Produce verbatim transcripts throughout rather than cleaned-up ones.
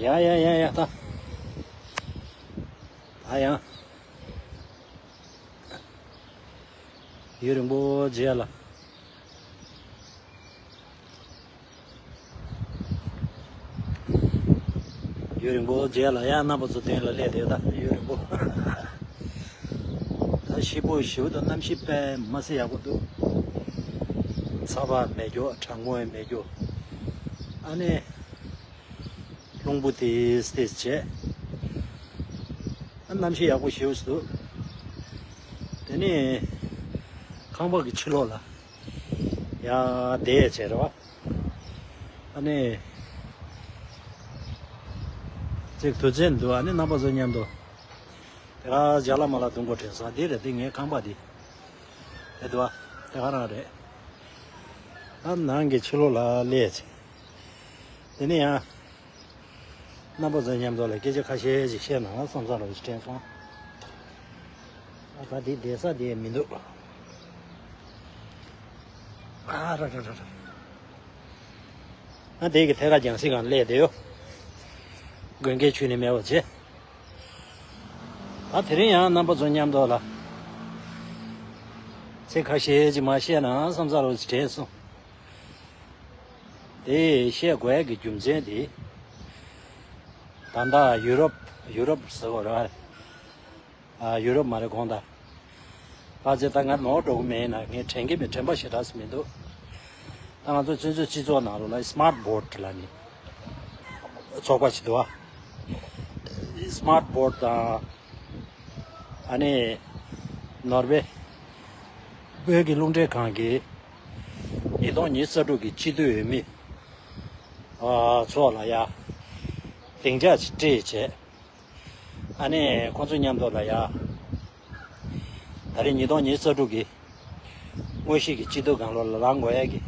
ཡ་ཡ་ཡ་ཡ། ད་ད་ཡང་ཡུན་རིང་པོ་རྗེས་ལ། ཡུན་རིང་པོ་རྗེས་ལ་ཡང་རྣམ་པ་ཚོ་མདུན་ལ་སླེབས་བསྡད། ད་ཡུན་རིང་པོ། ད་ཞེ་པོ་ཞེ་པོ་དང་གནམ་གཤིས་དཔེ་མི་སྲིད་ཡག་པོ་འདུག། ཚ་བ་མེད་རྒྱུ། གྲང་མོ་ཡང་མེད་རྒྱུ། ཨ་ནི་རླུང་བུ་ཏིས་ཏིས་བྱས། ཨ་གནམ་གཤིས་ཡག་པོ་ཞེ་པོ་ཞིག་འདུག། དེ་ནས་ཁང་པ་གི་ཕྱི་ལོགས་ལ་ཡར་བསྡད་བྱས་རེད་བ། ཨ་ནི་ཅིག་དུས་ཚོད་འདུག། ཨ་ནི་རྣམ་པ་ཚོ་མཉམ་དུ་དེ་ར་ཇ་ལ་མ་ལ་འཐུང་གོ་དྲན་སོང་། འདི་རེད། འདི་ངའི་ཁང་པ་འདི་རེད་འདུག་བ། དེ་ག་རང་རེད། ཨ་ནང་གི་ཕྱི་ལོགས་ལ་སླེབས་བྱས། དེ་ནས་ཡང་རྣམ་པ་ཚོ་མཉམ་དུ་ལ་སྐད་ཆ་ཁ་ཤས་ཤིག་བཤད་ན་བསམ་བསམ་འདྲ་བོ་ཞིག་དྲན་སོང་། ཨ་ད་འདི་བསྡད་ས་དེ་མི་འདུག། ཨ་ར་ར་ར་ར། ཨ་དེ་གི་ཐད་ཀར་རྒྱང་སྲིང་སྒང་སླེབས་བསྡད་ཡོད། དགོན་སྐད་ཆུད་ནས་མེད་པ་བྱས། ད་དེ་རིང་ཡང་རྣམ་པ་ཚོ་མཉམ་དུ་ལ་ཚིག་ཁ་ཤས་ཅིག་མར་བཤད་ན་བསམ་བསམ་འདྲ་བོ་ཞིག་དྲན་སོང་། དེ་བཤད་དགོས་ཡག་གི་རྒྱུ་མཚན་དེ། ད་ལྟ་ཡུ་རོབ། ཡུ་རོབ་ཟེར་བ་རེད། ཨ་ཡུ་རོབ་མ་རེད། དགོངས་དག། ཕལ་ཆེར་ད་ང་ནོར་འགྲོ་གི་མེད་ན། ངས་དྲན་གྱི་མེད། དྲན་པ་ཞེ་དྲག་མི་འདུག། ད་ང་ཚོ་བཙན་བྱོལ་སྤྱི་ཚོགས་ནང་ལོགས་ལ་སི་མཱར་ཊི་བྷོར་ཌི་ལབ་ནས་ཚོགས་པ་ཞིག་འདུག་བ། སི་མཱར་ཊི་བྷོར་ཌི་དང་། ཨ་ནི་ནོར་ཝེ་བོད་ཀྱི་རླུང་འཕྲིན་ཁང་གིས་ཉིས་སྟོང་ཉི་ཤུ་རྩ་དྲུག་གི་སྤྱི་འཐུས་འོས་མི་ཨ་ཚོ་ལ་ཡ་སྡིངས་ཆ་ཅིག་སྤྲད་བྱས། ཨ་ནི་ཁོང་ཚོ་མཉམ་དུ་ལ་ཡ། ད་རེས་ཉིས་སྟོང་ཉི་ཤུ་རྩ་དྲུག་གི་དངོས་གཞི་གི་སྤྱི་འཐུས་སྒང་ལོགས་ལ་ལངས་དགོས་ཡ་གི་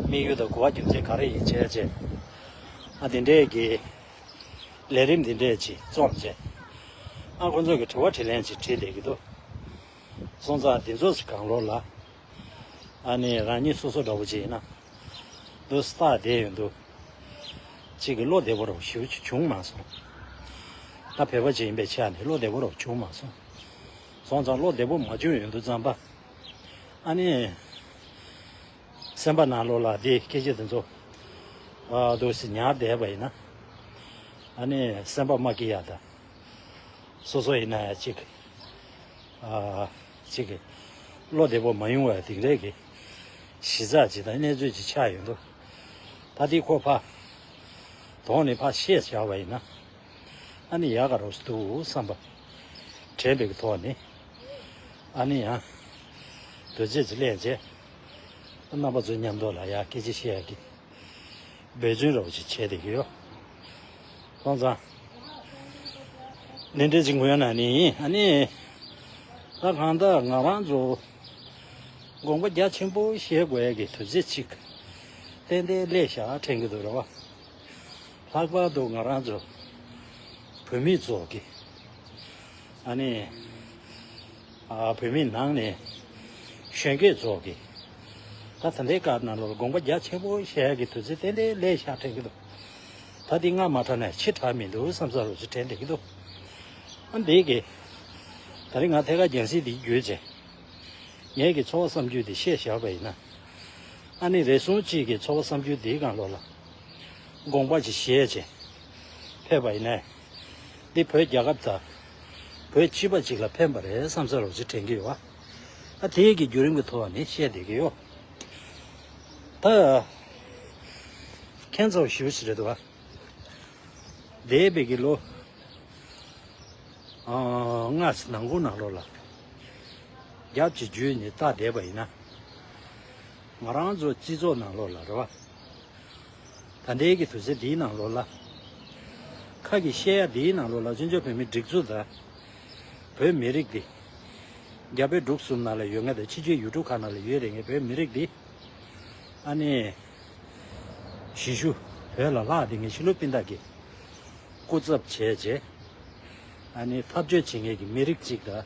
དམིགས་ཡུལ་དང་གོ་བ་རྒྱུ་མཚན་ག་རེ་ཡིན་བྱས་བྱས། ཨ་དེ་འདྲས་ཀྱི་ལས་རིམ་འདི་འདྲས་ཅིག་རྩོམ་བྱས། ཨ་ཁོང་ཚོ་གི་དྲི་བ་དྲིས་ལན་ཅིག་དྲིས་བསྡད་ཀྱི་འདུག། སོང་ཙང་འདི་ཚོ་སྒང་ལོགས་ལ། ཨ་ནི་རང་ཉིད་སོ་སོ་འདྲ་བོ་ཅིག་ཡིན་ན། འདུག་སེ་བལྟས་བསྡད་ཡོང་དུས། གཅིག་གི་བློ་བདེ་པོ་རོགས་ཞེ་པོ་ཅིག་བྱུང་མ་སོང་། ད་བོད་པ་ཅིག་ཡིན་པའི་ཆ་ནས་བློ་བདེ་པོ་རོགས་བྱུང་མ་སོང་། སོང་ཙང་བློ་བདེ་པོ་མ་བྱུང་ཡོང་དུས་ཙམ་པ། ཨ་ནི། སེམས་པ་ནང་ལོགས་ལ་དེ་སྐད་ཆ་དེ་ཚོ། ཨ་འདུག་སེ་ཉར་བསྡད་པ་ཡིན་ན། ཨ་ནི་སེམས་པ་མ་སྐྱིད་ཡ་དང་། སོ་སོ་ཡིན་ན་ཡང་གཅིག། ཨ་གཅིག་གི་བློ་བདེ་པོ་མ་ཡོང་བའི་དེ་འདྲའི་གི་གཞི་རྩ་ཅིག་དང་གནས་ཚུལ་ཅིག་ཆགས་ཡོང་དུས། ད་དེ་ཁོ་ཕར་དོགས་ནས་ཕར་བཤད་བཞག་པ་ཡིན་ན། ཨ་ནི་ཡག་ག་རོགས་སུ་འདུག་བསམ་པ་དྲན་པའི་གི་ཐོག་ནས། ཨ་ནི་ཡང་དུས་ཚོད་ཅིག་ལེན་བྱས། རྣམ་པ་ཚོ་མཉམ་དུ་ལ་ཡ་སྐད་ཆ་བཤད་ཡ་གི་འབད་བརྩོན་རོགས་ཅིག་བྱས་བསྡད་ཀྱི་ཡོད། སོང་ཙང་། ལས་འབྲས་ཅིག་ངོས་ན་ནི་ཨ་ནི། ད་གང་ལྟར་ང་རང་ཚོ་དགོངས་པ་རྒྱ་ཆེན་པོ་བཞེས་དགོས་ཡ་གི་དུས་ཚོད་ཅིག་ཏན་ཏན་སླེབས་ཤག་དྲན་གྱི་འདུག་རེད་བ། ལྷག་པར་དུ་ང་རང་ཚོ་བོད་མི་ཚོ་གི། ཨ་ནི། ཨ་བོད་མི་ནང་ནས་གཞོན་སྐྱེས་ཚོ་གི། ད་ད་ལྟའི་སྐབས་ནང་ལོགས་ལ་དགོངས་པ་རྒྱ་ཆེན་པོ་བཞེས་ཡ་གི་དུས་ཚོད་ཏན་ཏན་སླེབས་ཤག་དྲན་གྱི་འདུག། ད་འདི་སྔ་མ་དྲགས་ན་ཕྱི་དྲགས་མི་འདུག་བསམ་ས་རོགས་ཅིག་དྲན་བསྡད་ཀྱི་འདུག། ཨ་འདི་གི། ད་རེས་ང་ཐད་ཀར་རྒྱང་སྲིང་འདི་བརྒྱུད་བྱས། ངེད་ཀྱི་ཚོར་བ་བསམ་ཚུལ་འདི་བཤད་བཞག་པ་ཡིན་ན། ཨ་ནི་རེ་ཟུང་གཅིག་གི་ཚོར་བ་བསམ་ཚུལ་འདིའི་སྒང་ལོགས་ལ། དགོངས་པ་ཅིག་བཞེས་བྱས། ཕེབས་པ་ཡིན་ན། འདི་བོད་རྒྱལ་ཁབ་དང་། བོད་སྤྱི་པ་གཅིག་ལ་ཕན་པ་རེད་བསམ་ས་རོགས་ཅིག་དྲན་གྱི་ཡོད་པ། ཨ་དེའི་གི་བརྒྱུད་རིམ་གྱི་ཐོག་ནས་བཤད་བསྡད་ཀྱི་ཡོད། ད། ཁྱད་མཚར་བ་ཞེ་པོ་ཞིག་རེད་འདུག་པ། འདས་པའི་གི་ལོ། ཨ་ལྔ་ཙམ་ནང་ཁུལ་ནང་ལོགས་ལ། རྒྱབ་ཀྱི་བརྒྱུད་ནས་བལྟ་བསྡད་པ་ཡིན་ན། ང་རང་ཚོ་སྤྱི་ཚོགས་ནང་ལོགས་ལ་རེད་བ། ད་ལྟའི་གི་དུས་ཚོད་འདིའི་ནང་ལོགས་ལ། ཁ་གི་བཤད་ཡ་འདིའི་ནང་ལོགས་ལ་བཙན་བྱོལ་བོད་མིའི་སྒྲིག་འཛུགས་དང་། བོད་མི་རིགས་འདི། རྒྱ་བལ་འབྲུག་གསུམ་ནང་ལ་ཡོད་མཁན་དང་ཕྱི་རྒྱལ་ཡུལ་གྲུ་ཁག་ནང་ལ་ཡོད་རེད་མཁན་བོད་མི་རིགས་འདི། ཨ་ནི། གཞིས་བཞུགས་བོད་ལ་ལྷག་བསྡད་མཁན་ཕྱི་ལུགས་སྤུན་ཟླ་གི་སྐུ་ཚབ་བྱས་རྗེས། ཨ་ནི་འཐབ་རྩོད་བྱེད་མཁན་གྱི་མི་རིགས་གཅིག་དང་།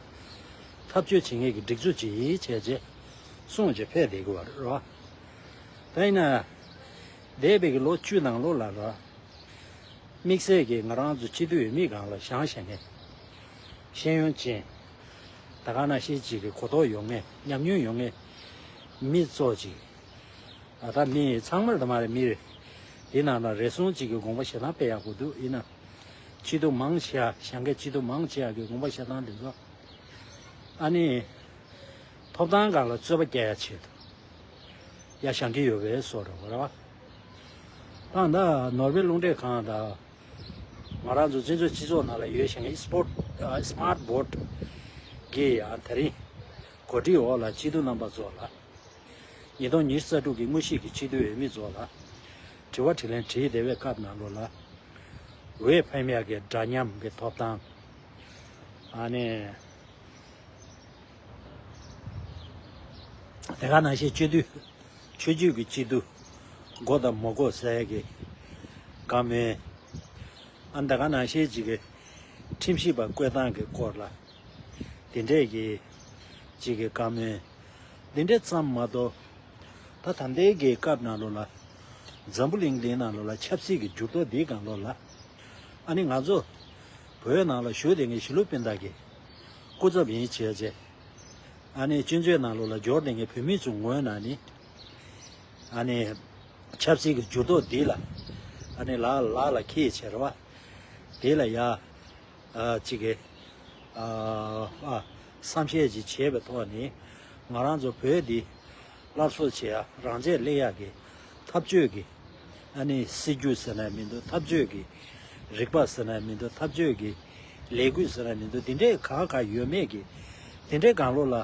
འཐབ་རྩོད་བྱེད་མཁན་གྱི་སྒྲིག་འཛུགས་གཅིག་བྱས་རྗེས། གསུངས་རྗེས་ཕེབས་བསྡད་དགོས་པ་རེད་བ། ད་ཡིན་ན། འདས་པའི་གི་ལོ་བཅུ་ནང་ལོགས་ལ་རེད་བ། དམིགས་བསལ་གྱིས་ང་རང་ཚོ་སྤྱི་འཐུས་འོས་མི་སྒང་ལ་བཞེངས་བཞེངས་མཁན། ཤེས་ཡོན་ཅན། ད་ག་ནང་བཞིན་ཅིག་གི་གོ་རྟོགས་ཡོད་མཁན་ཉམས་མྱོང་ཡོད་མཁན་མི་ཚོ་ཅིག་ཨ་ད་མི་ཚང་མར་ད་མ་རེད། མི་རེ་འདི་ནང་ན་རེ་ཟུང་ཅིག་གི་དགོངས་པ་བཞེས་སྟངས་དཔེ་ཡག་པོ་འདུག་ཡིན་ན་སྤྱི་འཐུས་མང་ཆེ་བ་བཞེངས་མཁན་སྤྱི་འཐུས་མང་ཆེ་བ་གི་དགོངས་པ་བཞེས་སྟངས་འདི་ཚོ་ཨ་ནི་ཐོབ་ཐང་སྒང་ལ་རྩོད་པ་རྒྱག་ཡ་ཆེད་དུ་ཡ་བཞེངས་ཀྱི་ཡོད་པའི་བཟོ་འདྲ་པོ་རེད་བ། ད་ད་ནོར་ཝེ་རླུང་འཕྲིན་ཁང་དང་། ང་རང་ཚོ་བཙན་བྱོལ་སྤྱི་ཚོགས་ནང་ལ་ཡོད་བཞིན་གྱི་སི་པོར་ཊི་ཨ་སི་མཱར་ཊི་བོ་ཊི་གི་ཨ་དེ་རིང་གོ་སྒྲིག་འོག་ལ་སྤྱི་འཐུས་རྣམ་པ་ཚོ་ལ་ཉིས་སྟོང་ཉི་ཤུ་རྩ་དྲུག་གི་དངོས་གཞི་གི་སྤྱི་འཐུས་འོས་མི་ཚོ་ལ་དྲི་བ་དྲིས་ལན་དྲིས་བསྡད་པའི་སྐབས་ནང་ལོགས་ལ་འོས་འཕེན་ཡག་གི་འདྲ་མཉམ་གྱི་ཐོབ་ཐང་ཨ་ནི། དེ་ག་ནང་བཞིན་སྤྱི་འཐུས་ཆོས་བརྒྱུད་ཀྱི་སྤྱི་འཐུས་དགོས་དང་མ་དགོས་ཟེར་ཡ་གི་བཀའ་མོལ། ཨ་དེ་ག་ནང་བཞིན་ཅིག་གི་ཁྲིམས་ཞིབ་པ་བསྐོས་སྟངས་ཀྱི་སྐོར་ལ་དེ་འདྲས་ཀྱི་ཅིག་གི་བཀའ་མོལ། འདི་འདྲས་ཙམ་མ་གཏོགས་ད་ད་ལྟའི་གི་སྐབས་ནང་ལོགས་ལ་འཛམ་བུ་གླིང་འདིའི་ནང་ལོགས་ལ་ཆབ་སྲིད་ཀྱི་འགྱུར་ལྡོག་འདིའི་སྒང་ལོགས་ལ་ཨ་ནི་ང་ཚོ་བོད་ནང་ལ་བཞུགས་བསྡད་མཁན་གཞིས་ལུས་སྤུན་ཟླ་གི་སྐུ་ཚབ་ཡིན་བྱས་བྱས། ཨ་ནི་སྤྱི་ཚོགས་ནང་ལོགས་ལ་འབྱོར་བསྡད་མཁན་བོད་མི་ཚོའི་ངོས་ནས་ནི། ཨ་ནི་ཆབ་སྲིད་ཀྱི་འགྱུར་ལྡོག་འདི་ལ་ཨ་ནི་ལག་ལག་ལ་འཁྱེར་བྱས་རེད་བ། དེ་ལ་ཡ་ཨ་ཅིག་གི་ཨ་ཨ་བསམ་ཤེས་ཅིག་བྱས་པའི་ཐོག་ནས་ང་རང་ཚོ་བོད་འདི་སླར་གསོ་བྱེད་ཡ་རང་བཙན་སླེབས་ཡ་གི་འཐབ་རྩོད་ཀྱི་ཨ་ནི་སྲིད་ཇུས་ཟེར་ན་མི་འདུག་འཐབ་རྩོད་ཀྱི་རིག་པ་ཟེར་ན་མི་འདུག་འཐབ་རྩོད་ཀྱི་ལས་འགུལ་ཟེར་ན་མི་འདུག་འདི་འདྲའི་གང་གང་ཡོད་མེད་ཀྱི་འདི་འདྲའི་སྒང་ལོགས་ལ་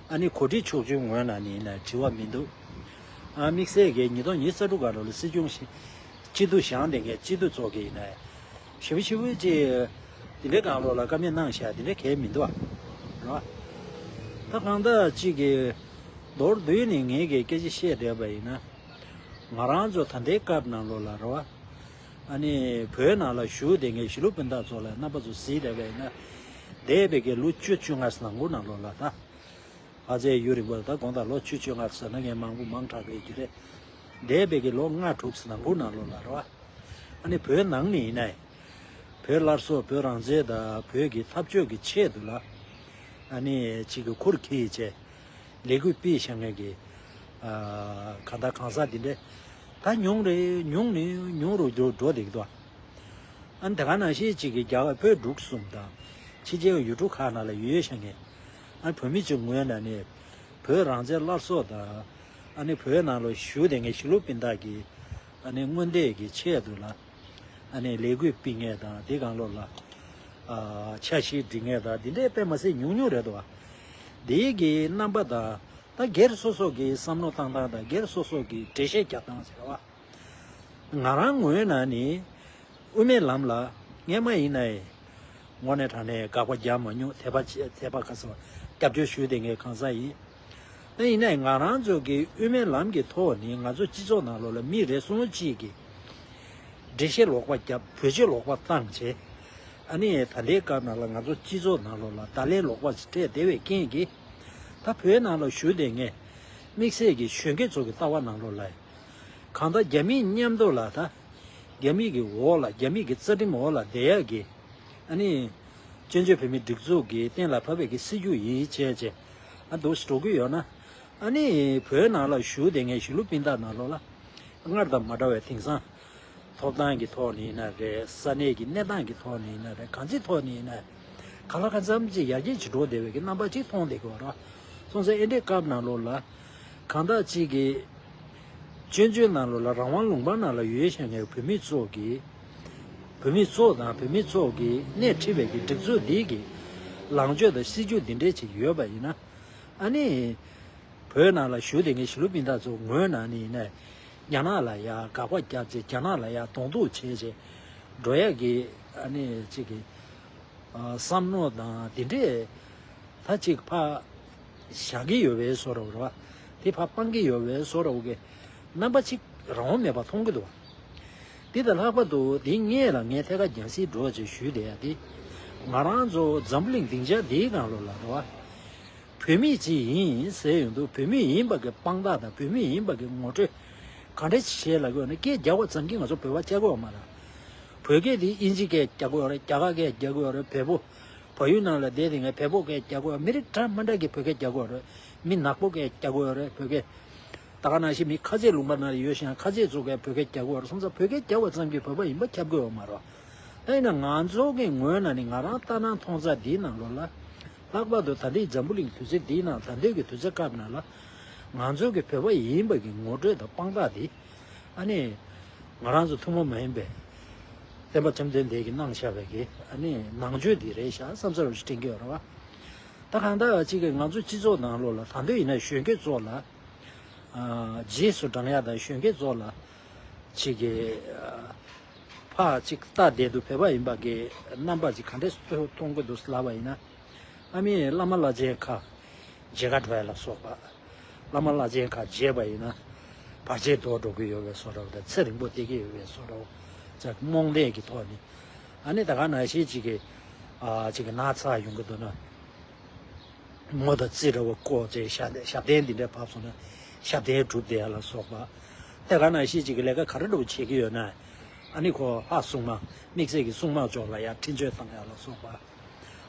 ཨ་ནི་གོ་སྒྲིག་ཆོག་མཆན་ངོས་ནས་ནི་ཡིན་ན་དྲི་བ་མི་འདུག་ཨ་དམིགས་བསལ་གྱི་ཉིས་སྟོང་ཉི་ཤུ་རྩ་དྲུག་སྒང་ལོགས་ལ་སྲིད་སྐྱོང་ཞིག་སྤྱི་འཐུས་བཞེངས་བསྡད་མཁན་སྤྱི་འཐུས་ཚོ་གི་ཡིན་ན་ཞེ་པོ་ཞེ་པོ་ཅིག་འདི་འདྲའི་སྒང་ལོགས་ལ་བཀའ་མོལ་གནང་བཞག་འདི་འདྲ་གལ་མི་འདུག་ཨ། རེད་བ། ད་གང་ལྟར་ཅིག་གི་མདོར་བསྡུས་ནས་ངས་ཀྱི་སྐད་ཆ་བཤད་བསྡད་པ་ཡིན་ན། ང་རང་ཚོ་ད་ལྟའི་སྐབས་ནང་ལོགས་ལ་རེད་བ། ཨ་ནི་བོད་ནང་ལ་བཞུགས་བསྡད་མཁན་གཞིས་ལུས་སྤུན་ཟླ་ཚོ་ལ་རྣམ་པ་ཚོ་གཟིགས་བསྡད་པ་ཡིན་ན། འདས་པའི་གི་ལོ་བཅུ་བཅོ་ལྔ་ནང་ལོགས་ལ་ད། ཕ་ཚའི་ཡུན་རིང་པོ་ད་དགོངས་དག་ལོ་བཅུ་བཅོ་ལྔ་ཟེར་ན་མཁན་མང་པོ་མང་དྲགས་ཀྱི་ཡོད་ཀྱི་རེད། འདས་པའི་གི་ལོ་ལྔ་དྲུག་ནང་ལོགས་ལ་རེད་བ། ཨ་ནི་བོད་ནང་ནས་ཡིན་ན། བོད་སླར་གསོ་བོད་རང་བཙན་དང་བོད་ཀྱི་འཐབ་རྩོད་ཀྱི་ཆེད་དུ་ལ། ཨ་ནི་ཅིག་གི་ཁུར་ཁྱེར་བྱས། ལས་འགུལ་སྤེལ་བཞག་མཁན་གྱི་ཨ་གང་ལྟར་གང་ཟག་འདི་འདྲས་ད་ཉུང་རེ་ཉུང་ནས་ཉུང་རུ་འགྲོ་འགྲོ་བསྡད་ཀྱི་འདུག་ཨ་ནི་དེ་ག་ནང་བཞིན་ཅིག་གི་རྒྱ་གར་བོད་འབྲུག་གསུམ་དང་ཕྱི་རྒྱལ་ཡུལ་གྲུ་ཁག་ནང་ལ་ཡོད་བཞག་མཁན་ཨ་ནི་བོད་མི་ཚོའི་ངོས་ནས་ནི་བོད་རང་བཙན་སླར་གསོ་དང་ཨ་ནི་བོད་ནང་ལ་བཞུགས་བསྡད་མཁན་གཞིས་ལུས་སྤུན་ཟླ་གི་ཨ་ནི་མངོན་འདོད་ཀྱི་ཆེད་དུ་ལ། ཨ་ནི་ལས་འགུལ་སྤེལ་མཁན་དང་དེ་སྒང་ལོགས་ལ་ཨ་འཆར་གཞི་སྒྲིག་མཁན་དང་དེ་འདྲའི་དཔེ་མ་སྲིད་ཉུང་ཉུང་རེད་འདུག་བ། དེའི་གི་རྣམ་པ་དང་ད་སྒེར་སོ་སོ་གི་བསམ་བློ་བཏང་སྟངས་དང་སྒེར་སོ་སོ་གི་འགྲེལ་བཤད་རྒྱག་སྟངས་ཟེར་བ། ང་རང་ངོས་ནས་ནི་དབུ་མའི་ལམ་ལ་སྔས་མ་ཡིན་ནའི་དངོས་གནས་དྲང་གནས་དགག་པ་རྒྱག་མ་མྱོང་། དད་པ་བྱེད་དད་པ་ག་ཟེར་བ་སྐྱབས་བཅོལ་ཞུས་བསྡད་མཁན་གང་ཟག་ཡིན། ད་ཡིན་ནའི་ང་རང་ཚོ་གི་དབུ་མའི་ལམ་གྱི་ཐོག་ནས་ང་ཚོ་སྤྱི་ཚོགས་ནང་ལོགས་ལ་མི་རེ་ཟུང་གཅིག་གིས་འགྲེལ་བཤད་ལོག་པ་བརྒྱབ། བེད་སྤྱོད་ལོག་པ་བཏང་བྱས། ཨ་ནི་ད་ལྟའི་སྐབས་ནང་ལ་ང་ཚོ་སྤྱི་ཚོགས་ནང་ལོགས་ལ་བརྡ་ལན་ལོག་པ་ཞིག་སྤྲད་བསྡད་པའི་རྐྱེན་གྱིས། ད་བོད་ནང་ལ་བཞུགས་བསྡད་མཁན་དམིགས་བསལ་གྱི་གཞོན་སྐྱེས་ཚོ་གི་ལྟ་བ་ནང་ལོགས་ལ་གང་ལྟར་རྒྱ་མིའི་མཉམ་དུ་ལ་ད་རྒྱ་མི་གི་འོག་ལ་རྒྱ་མི་གི་རྩ་ཁྲིམས་འོག་ལ་བསྡད་ཡག་གི་ཨ་ནི། བཙན་བྱོལ་བོད་མིའི་སྒྲིག་འཛུགས་ཀྱིས་གཏན་ལ་ཕབ་པའི་གི་སྲིད་ཇུས་ཡིན་བྱས་བྱས། ཨ་འདུག་སེ་འགྲོ་གི་ཡོད་ན། ཨ་ནི་བོད་ནང་ལ་བཞུགས་བསྡད་མཁན་གཞིས་ལུས་སྤུན་ཟླ་ནང་ལོགས་ལ། སྔར་དང་མ་འདྲ་བའི་དེང་སང་། ཐོབ་ཐང་གི་ཐོག་ནས་ཡིན་ན་རེད། ས་གནས་ཀྱི་གནས་སྟངས་ཀྱི་ཐོག་ནས་ཡིན་ན་རེད། གང་ཅིའི་ཐོག་ནས་ཡིན་ན། གང་ལ་གང་འཚམ་ཅིག་ཡར་རྒྱས་ཅིག་འགྲོ་བསྡད་པའི་གི་རྣམ་པ་ཅིག་མཐོང་བསྡད་ཀྱི་ཡོད་རེད། སོང་ཙང་ཨེ་འདྲའི་སྐབས་ནང་ལོགས་ལ། གང་ལྟར་ཅིག་གི་བཙན་བྱོལ་ནང་ལོགས་ལ་རང་དབང་ལུང་པ་ནང་ལ་ཡོད་བཞིན་པའི་བོད་མི་ཚོ་གི། བོད་མི་ཚོ་དང་བོད་མི་ཚོ་གི་སྣེ་ཁྲིད་པའི་གི་སྒྲིག་འཛུགས་འདི་གི་ལངས་ཕྱོགས་དང་སྲིད་ཇུས་འདི་འདྲས་ཅིག་ཡོད་པ་ཡིན་ན། ཨ་ནི། བོད་ནང་ལ་བཞུགས་བསྡད་མཁན་གཞིས་ལུས་སྤུན་ཟླ་ཚོ་ངོས་ནས་ནི་ཡིན་ན། རྒྱ་ནག་ལ་ཡ་དགག་པ་བརྒྱབ་བྱས། རྒྱ་ནག་ལ་ཡ་གདོང་གཏུག་བྱས་བྱས་འགྲོ་ཡག་གི་ཨ་ནི་ཅིག་གི། བསམ་མནོ་དང་དེ་འདྲས་ད་ཅིག་ཕར་བཞག་གི་ཡོད་པའི་བཟོ་འདྲ་བོ་རེད་བ། དེ་ཕར་སྤང་གི་ཡོད་པའི་བཟོ་འདྲ་བོ་གི་རྣམ་པ་ཅིག་རང་དབང་མེད་པ་མཐོང་གི་འདུག་བ། དེ་དང་ལྷག་པར་དུ་དེ་སྔས་ལ་ངས་ཐད་ཀར་རྒྱང་སྲིང་འགྲོ་བྱས་ཞུས་བསྡད་ཡ་དེ། ང་རང་ཚོ་འཛམ་བུ་གླིང་སྡིངས་ཆ་འདིའི་ནང་ལོགས་ལ་རེད་བ། བོད་མི་ཅིག་ཡིན་ཟེར་ཡོང་དུས་བོད་མི་ཡིན་པ་གི་དཔང་རྟགས་དང་བོད་མི་ཡིན་པ་གི་ངོ་སྤྲོད་ག་འདྲ་ཞིག་བྱས་ལབ་དགོས་ན། སྐད་རྒྱག་པ་ཙམ་གྱིས་ང་ཚོ་བོད་པ་ཆགས་ཀྱི་ཡོད་མ་རེད། བོད་སྐད་དེ་དབྱིན་ཇི་སྐད་རྒྱག་གི་ཡོད་རེད། རྒྱ་གར་སྐད་རྒྱག་གི་ཡོད་རེད། བལ་པོ། བལ་ཡུལ་ནང་ལ་བསྡད་དེ་ངས་བལ་པོ་སྐད་རྒྱག་གི་ཡོད་རེད། མི་རིགས་འདྲ་མི་འདྲ་གི་བོད་སྐད་རྒྱག་གི་ཡོད་རེད། མི་ནག་པོ་སྐད་རྒྱག་གི་ཡོད་རེད། བོད་སྐད། ད་ག་ནང་བཞིན་མི་ཁ་ཆེ་ལུང་པ་ནང་ལ་ཡོད་ཤག་ཁ་ཆེ་ཚོ་གིས་བོད་སྐད་རྒྱག་གི་ཡོད་རེད། སོང་ཙང་བོད་སྐད་རྒྱག་པ་ཙམ་གྱིས་བོད་པ་ཡིན་པ་ཁྱབ་ཀྱི་ཡོད་མ་རེད། ད་ཡིན་ན་ང་ཚོ་གི་ངོས་ནས་ནི་ང་རང་ལྟ་ན་མཐོང་ས་འདིའི་ནང་ལོགས་ལ། ལྷག་པར་དུ་ད་ལྟའི་འཛམ་བུ་གླིང་དུས་ཚོད་འདིའི་ནང་ད་ལྟའི་གི་དུས་ཚོད་སྐབས་ནང་ལ། ང་ཚོ་གི་བོད་པ་ཡིན་པ་གི་ངོ་སྤྲོད་དང་དཔང་རྟགས་དེ། ཨ་ནི། ང་རང་ཚོ་ཐུན་མོང་མ་ཡིན་པའི་བསྟན་པ་བཅོམ་ལྡན་འདས་ཀྱིས་གནང་བཞག་པའི་གི་ཨ་ནི་ནང་ཆོས་འདི་རེད་ཤག་བསམ་ཚུལ་རེ་ཞིག་དྲན་གྱི་ཡོད་རེད་བ། ད་གང་ལྟར་གཅིག་གི་ང་ཚོ་སྤྱི་ཚོགས་ནང་ལོགས་ལ་ད་དུང་ཡིན་ན་གཞོན་སྐྱེས་ཚོ་ལ། ཨ། རྗེས་སུ་འབྲང་ཡག་དང་གཞོན་སྐྱེས་ཚོ་ལ། གཅིག་གི་ཨ། ཕར་གཅིག་ལྟ་བསྡད་དུས་བོད་པ་ཡིན་པ་གི་རྣམ་པ་གཅིག་ག་འདྲས་སུ་མཐོང་གི་འདུག་ལབ་པ་ཡིན་ན། ཨ་མའི་བླ་མ་བླ་ཆེན་ཁག་མཇལ་ཁ་འགྲོ་ཡ་ལ་སོགས་པ། བླ་མ་བླ་ཆེན་ཁག་མཇལ་བ་ཡིན་ན། བར་ཆད་དོར་འགྲོ་གི་ཡོད་པའི་བཟོ་འདྲ་བོ་དང་ཚེ་རིང་པོ་བསྡད་ཀྱི་ཡོད་པའི་བཟོ་འདྲ་བོ། ཅིག་རྨོངས་དད་ཀྱི་ཐོག་ནས། ཨ་ནི་ད་ག་ནང་བཞིན་གཅིག་གི་ཨ། གཅིག་གི་ན་ཚ་ཡོང་གི་འདུག་ན། མོ་དང་རྩིས་འདྲ་བོ་བཀོག་བྱས་ཞབས་ཞབས་བརྟན་འདི་འདྲ་བབས་སོང་ན། ཞབས་བརྟན་སྒྲུབ་བསྡད་ཡ་ལ་སོགས་པ། དེ་ག་ནང་བཞིན་གཅིག་གི་ལས་ཀ་ག་རེ་འདྲ་བོ་བྱེད་ཀྱི་ཡོད་ན། ཨ་ནི་ཁོ་ལྷ་སྲུང་མ། དམིགས་བསལ་གྱི་སྲུང་མ་ཕྱོགས་ལ་ཡར་འཕྲིན་བཅོལ་བཏང་ཡ་ལ་སོགས་པ།